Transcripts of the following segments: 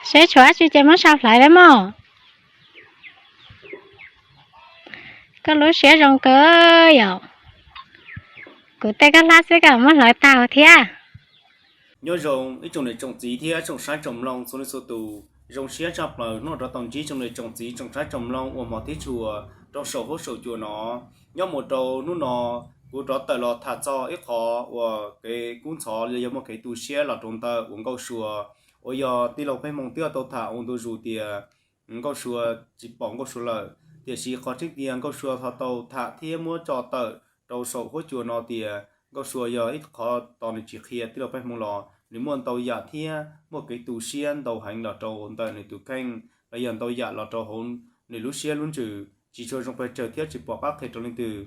Seb tshuav dab tsi ces muab sau hlawv lawm mog. Koj lub siab zoo kawg yom. Kuv tej koj hlab xwb koj muab hlawv tag thiab. Nyob zoo ib tsoom niam tsoom txiv thiab tsoom saib tsoom mloog txhua leej txhua tus, zoo siab tshaj plaws hnub no rov tau ntsib tsoom niam tsoom txiv tsoom saib tsoom mloog uas hmov thiab tshua rau saum huab saum cua no. Nyob mus rau hnub no, kuv rov tawm los tham txog ib qho uas kev kub ntxhov los yog muaj kev tu siab los rau ntawm uas Nkauj Sua, uas yog tij laug Pheej Hmoo twb tau tham ua ntu zus tias Nkauj Sua tsis pom Nkauj Sua lawm, tiam sis qhov tseeb tiag Nkauj Sua ho tau tham thiab muab tso tawm rau saum huab cua no tias Nkauj Sua yog ib qho tos nws tsis qhia tij laug Pheej Hmoo los nws muaj ntau yam thiab muaj kev tu siab ntau heev los rau ntawm nws tus kheej los yog ntau yam los rau hauv nws lub siab lub ntsws tsis tshua zoo pes tsawg thiab tsis pom qab qhia rau leej twg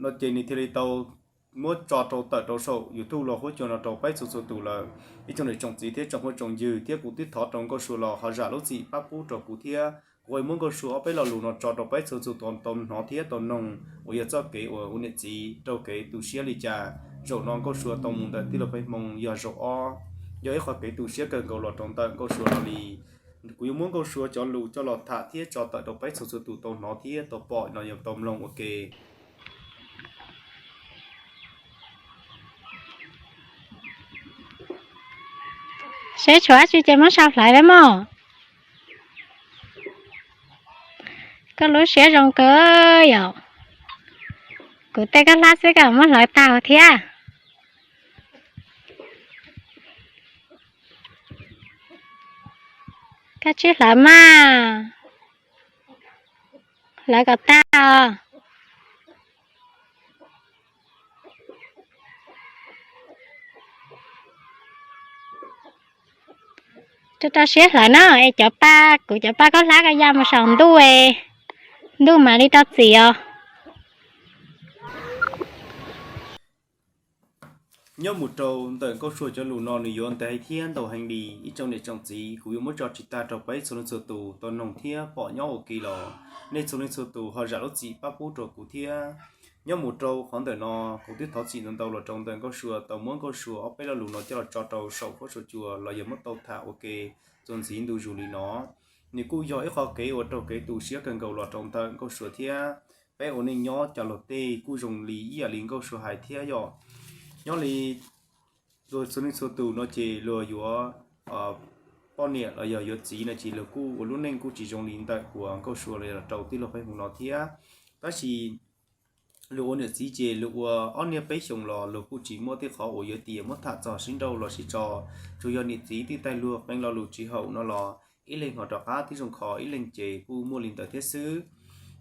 no ces nws thiaj li tau muab tso rau tawm rau saum YouTube los huab cua no rau peb txhua txhua tus lawm. Ib tsoom niam tsoom txiv thiab tsoom phooj tsoom ywg thiab kuv twb thov rau Nkauj Sua los ho zam lub txim pab pub rau kuv thiab kuv yuav muab Nkauj Sua ob peb lo lus no tso rau peb txhua txhua tus tau hnov thiab tau noog uas yog txoj kev uas ua niam txiv rau kev tu siab li cas. Zaum no Nkauj Sua tau mus ntawm tij laug Pheej Hmoo yog zaum ob, yog ib qho kev tu siab kawg nkaus los rau ntawm Nkauj Sua no li. Kuv yuav muab Nkauj Sua cov lus coj los tham thiab tso tawm rau peb txhua txhua tus tau hnov thiab tau pom no yog tau mloog ua ke. Seb tshuav dab tsi ces muab sau hlawv lawm mog. Koj lub siab zoo kawg yom. Kuv tej koj hlab xwb koj muab hlawv tag thiab. Koj tsib hlawv mas, hlawv kom tag os. Rau rau siab hlawv na es cov pa, kuv cov pa koj hlab koj ya mus saum ntuj, ntuj mam li rau txim os. Nyob mus rau ntawm Nkauj Sua cov lus no nws yuav ntev thiab ntau heev li ib tsoom niam tsoom txiv, kuv yuav muab tso tsis tag rau peb txhua leej txhua tus tau noog thiab pom nyob ua ke los nej txhua leej txhua tus ho zam lub txim pab pub rau kuv thiab. Nyob mus rau qhov ntawm no kuv twb thov txim ntau ntau los rau ntawm Nkauj Sua tau muab Nkauj Sua ob peb lo lus no coj los tso rau saum huab saum cua los yog muab tau tham ua ke txuas ntxiv ntu zus li no. Nws kuj yog ib qho kev ua rau kev tu siab kawg nkaus los rau ntawm Nkauj Sua thiab. Peb ua neej nyob cas luag tej kuj zoo li ib yam li Nkauj Sua hais thiab yom. Nyob li luag txhua leej txhua tus no ces luag yuav poj niam los yog yuav txiv no ces luag kuj ua lub neej kuj tsis zoo li ntawm uas Nkauj Sua los rau tij laug Pheej Hmoo no thiab. Tab sis luag ua niam txiv ces luag ua ob niag peb xyoos los luag kuj tsis muaj tej qhov uas yuav tias muab tham txog sib nrauj los sib tso, tsuas yog niam txiv twb taij luag qee lo lus tsis haum no los ib leeg ho rov qab twb zoo kho ib leeg ces kuj muaj li ntawd thiab xwb.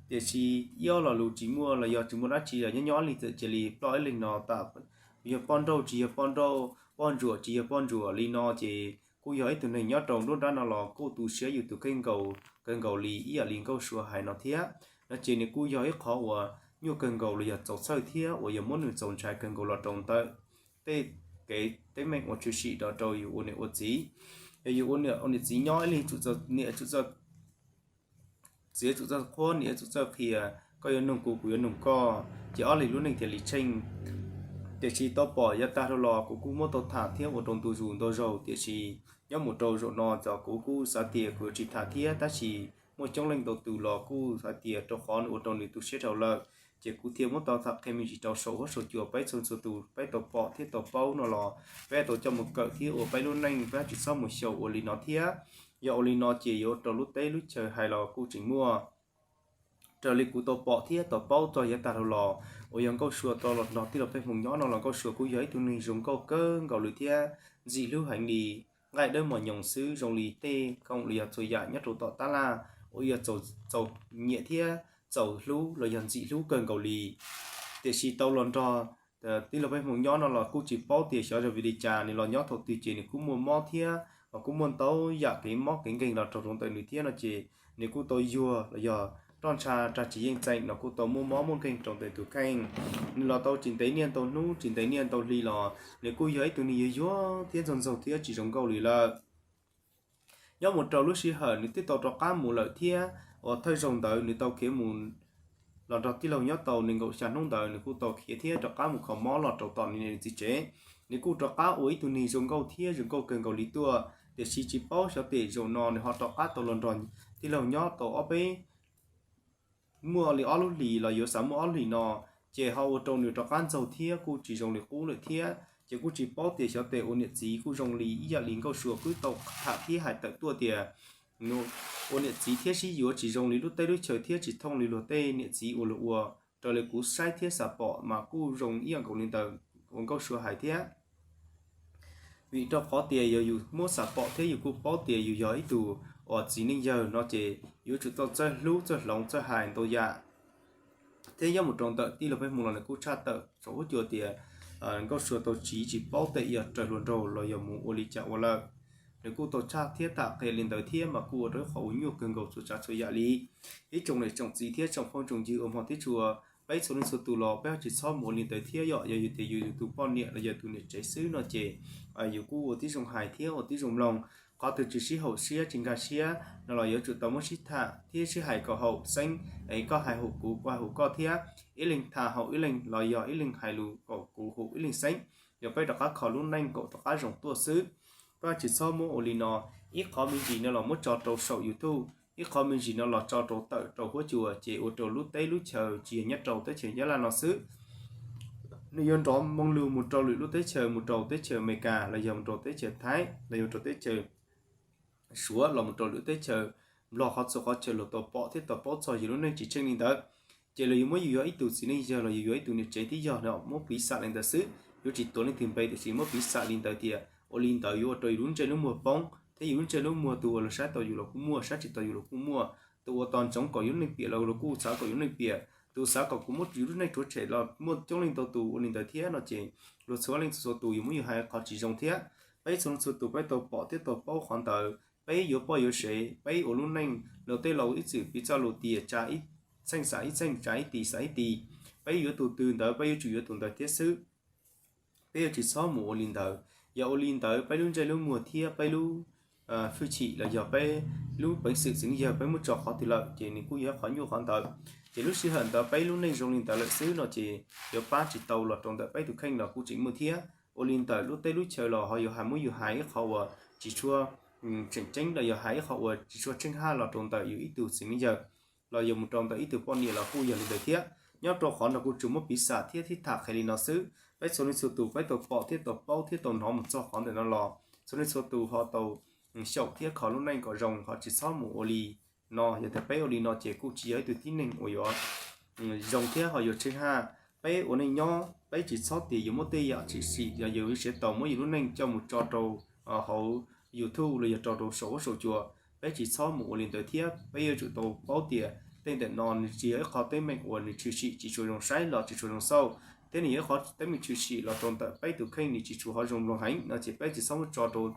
Tiam sis ib ob lo lus tsis muaj los yog tsis muaj dab tsi los nyob nyob li txawm cia li ploj ib leeg no tam yog poj nrauj tsis yog poj nrauj, poj ntsuam tsis yog poj ntsuam li no ces kuj yog ib tug neeg nyob rau nruab nrab no los kuj tu siab yus tus kheej nkaus kawg nkaus li ib yam li Nkauj Sua hais no thiab. No ces nws kuj yog ib qhov uas nyuaj kawg nkaus los yog txaus txhawj thiab uas yog muab nws txaus ntshai kawg nkaus los rau ntawm tej kev teeb meem uas tshwm sim rau rau yus ua niam ua txiv. Yog yus ua niam ua niam txiv nyob ib leeg tsum txawj niam tsum txawj txiv tsum txawj qhuab niam tsum txawj qhia, koj yuav nug kuv kuv yuav nug koj ces ob leeg lub neej thiaj li tsheej. Tiam sis tau pom yav tag dhau los kuv kuj muab tau tham thiab ua rau ntu zus ntau zaug tiam sis nyob mus rau zaum no ces kuv kuj xav tias kuv yuav tsis tham thiab tab sis muaj coob leej ntau tus los kuj hais tias rau qhov nws ua rau nws tu siab dhau lawm ces kuv thiaj muab tau tham qhia me ntsis rau saum huab saum cua peb txhua txhua tus peb tau pom thiab tau paub no los peb tau coj mus kawm thiab ua peb lub neej peb tsis txhob mus xyaum ua li no thiab. Yog ua li no ces yuav rau lub teb lub chaw hais los kuj tseem muaj. Raws li kuv tau pom thiab tau paub txog yav tag dhau los uas yog Nkauj Sua tau los nrog tij laug Pheej Hmoo nyob no los Nkauj Sua kuj yog ib tug neeg zoo nkauj kawg nkaus li thiab ntxim hlub heev li. Nqaij dawb mos nyoos xwb zoo li tej khoom los yog txhua yam nyob rau tom tab laj uas yog txaus nyiam thiab txaus hlub los yog ntxim hlub kawg nkaus li. Tiam sis tau los nrog tij laug Pheej Hmoo nyob no los kuj tsis paub tias xyov yog vim li cas nws los nyob thaum twg ces nws kuj muaj mob thiab los kuj muaj ntau yam kev mob kev nkeeg los rau rau ntawm nws thiab no ces nws kuj tau yuag los yog roj ntsha rag tsis yeej txeem los kuj tau muaj mob muaj nkeeg rau ntawm tus kheej. Nws los tau tsis ntev niaj ntau hnub tsis ntev niaj ntau hli los nws kuj yog ib tug neeg yuag yuag thiab ntxaug ntxaug thiab tsis zoo nkauj li lawm. Nyob mus rau lub sij hawm nws twb tau rov qab mus lawm thiab uas thawj zaug ntawd nws tau khiav mus los nrog tij laug nyob tau nees nkaum xya hnub ntawd nws kuj tau khiav thiab rov qab mus kho mob los rau tom nws niam nws txiv tsev. Nws kuj rov qab ua ib tug neeg zoo nkauj thiab zoo nkauj kawg nkaus li tuaj. tiam sis tsis paub xyov tes zaum no nws ho rov qab tau los nrog tij laug nyob tau ob peb muaj li ob lub hlis los yuav xav muaj ob hlis no, ces ho ua rau nws rov qab ntxaug thiab kuj tsis zoo li qub lawm thiab. Ces kuj tsis paub tias xyov tes ua niam txiv kuj zoo li ib yam li Nkauj Sua kuj tau tham thiab hais tawm tuaj tias ua niam txiv thiab sib yuav tsis zoo li lub teb lub chaw thiab tsis thooj li luag tej niam txiv uas luag ua. Raws li kuv saib thiab xav pom mas kuj zoo ib yam nkaus li ntawd uas Nkauj Sua hais thiab. Vim rau qhov tias yog yus muab xav pom thiab yus kuj paub tias yus yog ib tug uas txiv neej yawg no ces yuav tsum tau txawj hlub txawj hloov txawj hais ntau yam. Thiab nyob mus rau ntawm tij laug Pheej Hmoo los nws kuj tshaj tawm saum huab cua tias Nkauj Sua tau tsiv tsis paub tej yog raws hluas nraug los yog mus ua li cas ua lawm. Nws kuj tau tshaj thiab tham qhia li ntawd thiab mas kuj ua rau ib qhov uas nyuaj kawg nkaus txhua tsav txhua yam li. Ib tsoom niam tsoom txiv thiab tsoom phooj tsoom ywg uas hmov thiab tshua, peb txhua leej txhua tus los peb ho tsis txhob mus ua li ntawd thiab yom. Yog yus tias yus yog tus poj niam los yog tus niam tsev xwb no ces yus kuj ua tib zoo hais thiab ua tib zoo mloog. Qhov twg tsis sib haum siab tsis nkag siab no los yuav tsum tau muab sib tham thiab sib hais kom haum xeeb, es koj hais haum kuv kuv hais haum koj thiab. Ib leeg tham haum ib leeg los yog ib leeg hais lus kom kuv haum ib leeg xeeb, yog peb rov qab kho lub neej kom rov qab zoo tuaj xwb. Peb tsis txhob muab ua li no, ib qhov me ntsis no los muab tso rau saum YouTube, ib qhov me ntsis no los tso rau tawm rau huab cua ces ua rau lub teb lub chaw tsis yog nyob rau teb chaws Nyab Laj no xwb, nws yuav nrov moo lug mus rau lwm lub teb chaws, mus rau teb chaws Amelikas los yog mus rau teb chaws Thaib los yog mus rau teb chaws Suav los mus rau lwm teb chaws Nplog, qhov txhua qhov chaw luag tau pom thiab tau paub txog yus lub neej tsis tsheej li ntawd. Ces los yus muab yus yog ib tug txiv neej yawg los yus yog ib tug niam tsev thiab yog no muab piv xam li ntawd xwb, yuav tsis tuav leej twg npe tiam sis muab piv xam li ntawd tias ua li ntawd yuav ua rau yus lub ntsej lub muag poob thiab yus lub ntsej lub muag tus uas luag saib tau yus los kuj muaj, saib tsis tau yus los kuj muaj. Tus ua tos ntsoov kom yus lub neej piam los luag kuj xav kom yus lub neej piam, tus xav kom kuv muab yus lub neej rhuav tshem los muaj coob leej ntau tus ua li ntawd thiab no ces luag txhua leej txhua tus yus muab yus hais qhov tsis zoo thiab. Peb txhua leej txhua tus peb tau pom thiab tau paub qhov ntawd, peb yuav poj yuav sev, peb ua lub neej los tej laus ib txwm piv txoj lus tias tsa ib txheej xav ib txheej, tsa ib tis xav ib tis. Peb yuav tus twg ntawd peb yuav tsum yuav tus ntawd thiab xwb. Peb yuav tsis txhob mus ua li ntawd. Yog ua li ntawd peb lub ntsej lub muag thiab peb lub hwj chim los yog peb lub peev xwm txiv neej yawg peb muab tso qhov twg lawm ces nws kuj yog qhov nyuaj qhov ntawd. Ces lub sij hawm ntawd peb lub neej zoo li ntawd lawm xwb no ces yuav pab tsis tau los rau ntawm peb tus kheej los kuj tseem muaj thiab. Ua li ntawm lub teb lub chaw los ho yuav hais muab yus hais ib qho uas tsis tshua tseem ceeb los yog hais ib qho uas tsis tshua tsheej haj los rau ntawm yus ib tug txiv neej yawg los yog mus rau ntawm ib tug poj niam los kuj yog li ntawd thiab. Nyob rau qhov no kuv tsuas muab piv xam thiab thiab tham qhia li no xwb. Peb txhua leej txhua tus peb tau pom thiab tau paub thiab tau hnov mus txog qhov ntawm no los txhua leej txhua tus ho tau xyaum thiab kho lub neej kom zoo ho tsis txhob mus ua li no. Yog tias peb ua li no ces kuj tsis yog ib tug tib neeg uas yuav zoo thiab ho yuav tsheej haj. Peb ua neej nyob peb tsis txhob tias yuav muab tej yam tshwm sim los yog yuav siav tau muab yus lub neej coj mus tso rau hauv YouTube los yog tso rau saum huab saum cua. Peb tsis txhob mus ua li ntawd thiab peb yuav tsum tau paub tias tej ntawm no nws tsis yog ib qho teeb meem uas nws tshwm sim tsis tshua zoo saib los tsis tshua zoo xauj, thiab nws yog ib qho teeb meem tshwm sim los rau ntawm peb tus kheej nws tsis tshua ho zoo mloog heev no ces peb tsis txhob muab tso rau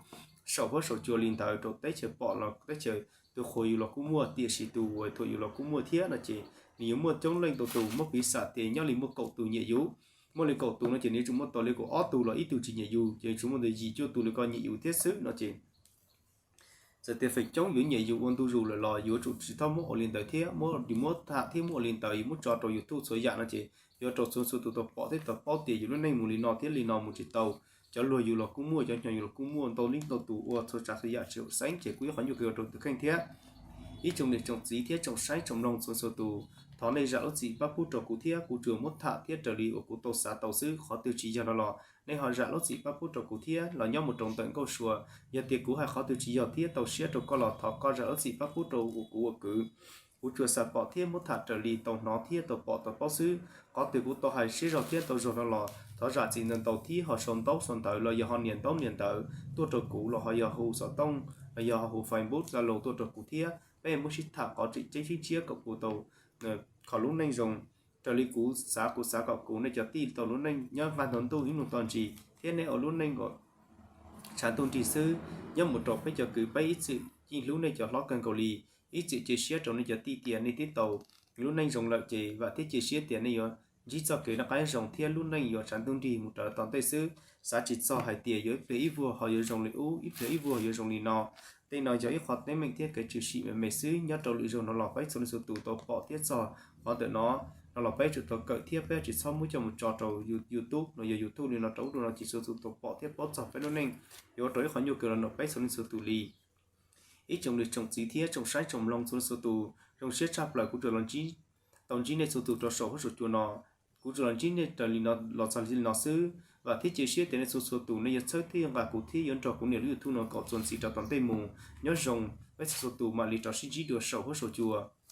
saum huab saum cua li ntawd rau teb chaws pom los teb chaws tus qhuas yus los kuj muaj tiam sis tus uas thuam yus los kuj muaj thiab no ces nws yuav muaj coob leej ntau tus muab piv xam tias nyob li muaj kaum tus nyiam yus, muaj li kaum tus no ces nws yuav tsum muaj tau li kaum ob tug los ib tug tsis nyiam yus ces yuav tsum muaj ntawm yim cuaj tus li ko nyiam yus thiab xwb no ces txawm tias feem coob yuav nyiam yus ua ntu zus lawm los yuav tsum tsis txhob muab ua li ntawd thiab. Yus muab tham thiab muab ua li ntawd yus muab tso rau YouTube txhua yam no ces yuav rau txhua txhua tus tau pom thiab tau paub tias yus lub neej mus li no thiab li no mus tsis tau. Cov luag yus los kuj muaj, cov hnyuv yus los kuj muaj, ntau li ntau tus ua txhua tsav txhua yam tsis haum xeeb ces kuj yog qhov nyuaj kawg rau tus kheej thiab. Ib tsoom niam tsoom txiv thiab tsoom saib tsoom mloog txhua txhua tus, thov nej zam lub txim pab pub rau kuv thiab kuv tsuas muab tham thiab raws li uas kuv tau xav tau xwb, qhov twg tsis yog no los nej ho zam lub txim pab pub rau kuv thiab los nyob mus rau ntawm Nkauj Sua. Yog tias kuv hais qhov twg tsis yog thiab tau siab rau koj los thov koj zam lub txim pab pub rau uas kuv ua kwv. Kuv tsuas xav pom thiab muab tham raws li tau hnov thiab tau pom tau paub xwb. Qhov twg kuv tau hais siab zog thiab tau zog no los thov zam txim ntau ntau thiab ho sau ntaub sau ntawv los yog ho nias ntaub nias ntawv tuaj rau kuv los ho yog hu xov tooj los yog ho hu Facebook Zalo tuaj rau kuv thiab peb muab sib tham qhov tseem ceeb sib ntshiab kom kuv tau kho lub neej zoo. Raws li kuv xav, kuv xav kom kuv nej cov tij tau lub neej nyob nqaj ntuj ib hnub to ntsis thiab nej ua lub neej kom tshav ntuj nrig xwb. Nyob mus rau peb cov kwv peb ib txwm yeej hlub nej cov hlob kawg nkaus li, ib txwm cia siab rau nej cov tij tias nej twb tau lub neej zoo lawm ces vam thiab cia siab tias nej yuav ntsib txoj kev noj qab zoo thiab lub neej yuav tshav ntuj nrig mus rau tom ntej xwb. Xav tsis txog hais tias yuav ib pliag ib vuag ho yuav zoo li ub, ib pliag ib vuag yuav zoo li no. Tej no yog ib qho teeb meem thiab kev tshwm sim me me xwb nyob rau lwm zaug no los peb txhua leej txhua tus tau pom thiab txog qhov ntawm no. no los peb tsum tau kawm thiab peb tsis txhob muab coj mus tso rau YouTube no, yog YouTube li no rau ub rau no ces txhua tus tau pom thiab paub txog peb lub neej, yuav ua rau ib qhov nyuaj kawg los ntawm peb txhua leej txhua tus li. Ib tsoom niam tsoom txiv thiab tsoom saib tsoom mloog txhua leej txhua tus, zoo siab tshaj plaws kuv tau los ntsib nej txhua tus rau saum huab saum cua no. Kuv tsuas los ntsib nej raws li no los txog li no xwb, vam thiab cia siab tias nej txhua txhua tus nej yuav txhawb thiab yuav nqa kuv thiab yuav nrog kuv niam lub YouTube no kom txuas ntxiv rau tom ntej mus. Nyob zoo, peb txhua txhua tus mam li rov sib ntsib dua saum huab saum cua.